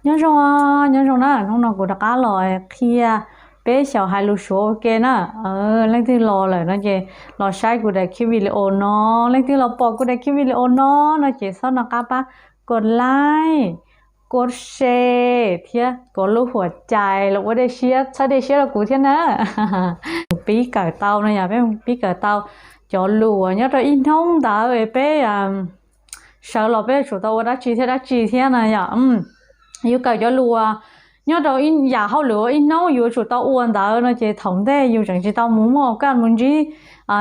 Nyob zoo, nyob zoo na, hnub no kuv rov qab los qhia peb xyaum hais lus Suav ua ke na. Leej twg los lawm no ces los saib kuv daim video no, leej twg los pom kuv daim video no no ces txhob nco qab pab kov like, kov share thiab kov lub huam cai los ua dej siab, txhawb dej siab rau kuv thiab na. Pib kawm tau no yog peb pib kawm tau cov lus uas nyob rau ib hnub ntawd peb sawv los peb yuav tsum tau ua dab tsi thiab dab tsi thiab no yom. Yus kawm cov lus uas nyob rau yam hauj lwm uas ib hnub yuav tsum tau ua ntawd no ces thaum ntej yus tseem tsis tau mus muaj kaj mus ntsib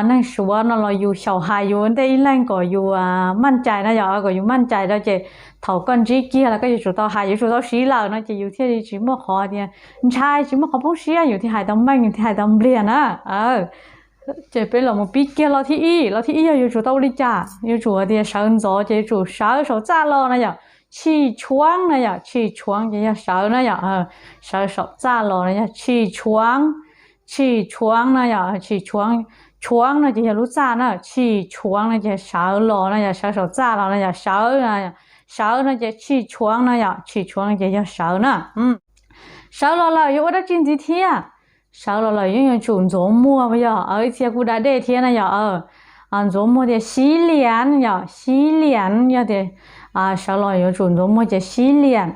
neeg Suav no los yus xyaum hais yus ua ntej ib leeg kom yus maj cai na yom, kom yus maj cai rau ces thaum koj ntsib kiag los koj yuav tsum tau hais, yuav tsum tau siv lawm no ces yus thiaj li tsis muaj qhov tias ntshai, tsis muaj qhov poob siab, yus thiaj hais tau meej, yus thiaj hais tau npliag na. Ces peb los mus pib kiag lo thib ib. Lo thib ib yog yuav tsum tau ua li cas? Yuav tsum hais tias sawv ntxov ces yuav tsum sawv saum txaj los na yom. Chij tshuav no yom, chij tshuav ces yog sawv na yom, sawv saum txaj los no yog chij tshuav. Chij tshuav no yom, chij tshuav, tshuav no ces yog lub txaj na, chij tshuav no ces sawv los no yom, sawv saum txaj los no yom, sawv, sawv no ces chij tshuav no yom, chij tshuav no ces yog sawv na. Sawv los lawm yuav ua dab tsi ntxiv thiab? Sawv los lawm yeej yuav tsum ntxuav muag, yog ib txhia kuj da dej thiab na yom. Ntxuav muag tias xib lias yom, xib lias yog tias sawv los yuav tsum ntxuav muag ces xib lias.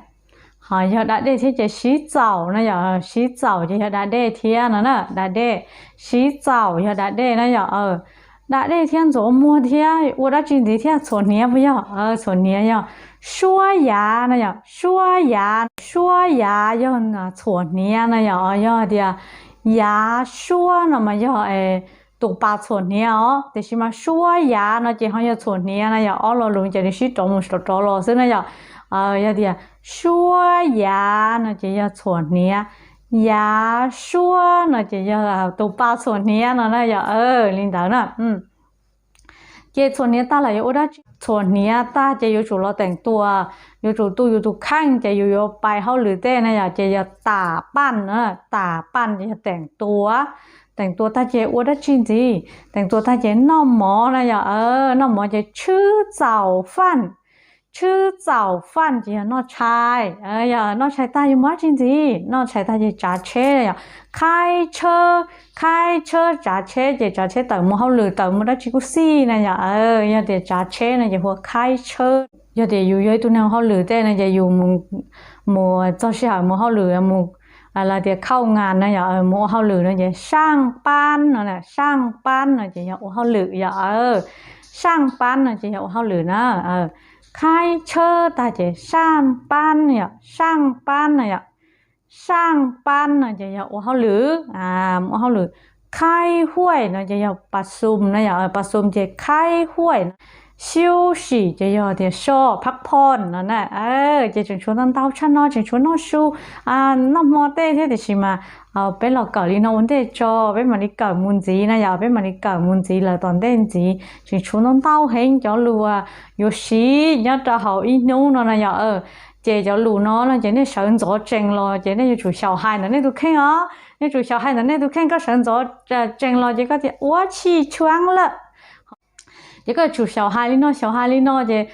Ho yog da dej thiab ces sib txaum na yom, sib txaum ces yog da dej thiab no na, da dej, sib txaum yog da dej na yom. Da dej thiab ntxuav muag thiab ua dab tsi ntxiv thiab? Txhuam hniav puas yog? Txhuam hniav yog suab yav no yom, suab yav, suab yav yog txhuam hniav no yom, yog tias yav suab no mas yog tus pas txhuam hniav os, tiam sis mas suab yav no ces ho yog txhuam hniav na yom, ob lo lus ces nws sib rov mus rov rov los xwb na yom. Yog tias suab yav no ces yog txhuam hniav, yav suab no ces yog tus pas txhuam hniav no na yom, li ntawd na. Ces txhuam hniav tag lawm yuav ua dab tsi? Txhuam hniav tag ces yuav tsum los teem tua, yuav tsum tu yus tus kheej ces yus yuav pais hauj lwm tej na yom, ces yog tam paj na, tam paj ces yog teem tua, teem tua tag ces ua dab tsi ntxiv? Teem tua tag ces noj mov na yom, noj mov ces tshwb txaum faj, tshwb txaum faj ces yog noj tshais, yog noj tshais tag yuav mus dab tsi ntxiv? Noj tshais tag ces tsav tsheb na yom, khaib tsheb, khaib tsheb tsav tsheb ces tsav tsheb tawm mus hauj lwm tawm mus dab tsi kuj xij na yom, yog tias tsav tsheb no ces hu ua khaib tsheb. Yog tias yus yog ib tug neeg hauj lwm tej no ces yus mus txog sij hawm mus hauj lwm mus, los tias khauj ngas na yom, mus ua hauj lwm no ces saaj paab no, saaj paab no ces yog ua hauj lwm yom, saaj paab no ces yog ua hauj lwm na. Khaib tsheb tag ces saaj paab yom, saaj paab no yom, saaj paab no ces yog ua hauj lwm, ua hauj lwm. Khaib huaj no ces yog pas xum na yom, pas xum ces khaib huaj, xyub sim ces yog tias so, phab phoj no na. Ces tseem tshuav ntau ntau tshaj no, tseem tshuav noj su, noj hmo tej thiab, tiam sis mas peb los kawm li no ua ntej tso, peb mam li kawm mus ntxiv na yom, peb mam li kawm mus ntxiv lawm tom ntej ntxiv. Tseem tshuav ntau ntau heev cov lus uas yuav siv nyob rau hauv ib hnub no na yom. Ces cov lus no no ces nej sawv ntxov tsees los ces nej yuav tsum xyaum hais ntawm nej tus kheej os, nej tsum xyaum hais ntawm nej tus kheej. Koj sawv ntxov tsees los ces koj tias ua chij tshuav lawm. Ces koj yuav tsum xyaum hais li no, xyaum hais li no ces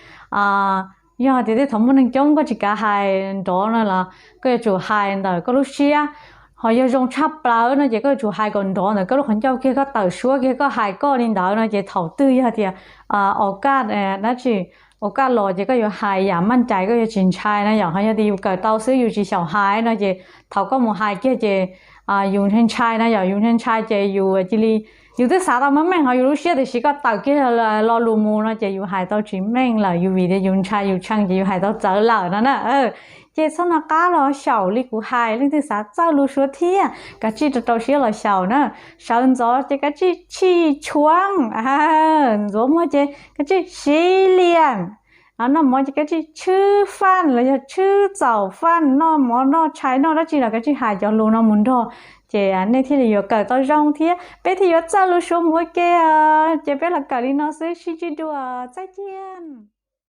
yog tias tej thaum muaj neeg coob koj tsis kav hais nrov no los koj yuav tsum hais ntawm koj lub siab. Ho yog zoo tshaj plaws no ces koj yuav tsum hais kom nrov ntawm koj lub qhov ncauj kiag, koj tawm suab kiag koj hais koj li ntawd no ces thaum twg yog tias o kaj dab tsi, o kaj los ces koj yuav hais yam maj cai, koj yuav tsis ntshai na yom. Ho yog tias yus kawm tau xwb yus tsis xyaum hais no ces thaum koj mus hais kiag ces yus ntshai ntshai na yom, yus ntshai ntshai ces yus cia li, yus twb xav tau meej meej hauv yus lub siab tiam sis koj tawm kiag lo lus mus no ces yus hais tau tsis meej lawm, yus vim tias yus ntshai yus tshee ces yus hais tau txawv lawm no na. Ces txhob nco qab los xyaum li kuv hais, leej twg xav txawj lus Suav thiab kav tsij rau rau siab los xyaum na. Sawv ntxov ces kav tsij chij tshuav, ntxuav muag ces kav tsij siv liam, noj mov ces kav tsij tshwb faj los yog tshwb txaum faj, noj mov noj tshais noj dab tsi los kav tsij hais cov lus no mus nrog, ces nej thiaj li yuav kawm tau zoo thiab peb thiaj yuav txawj lus Suav mus ua ke. Ces peb los kawm li no xwb, sib ntsib dua, txaij ciaj.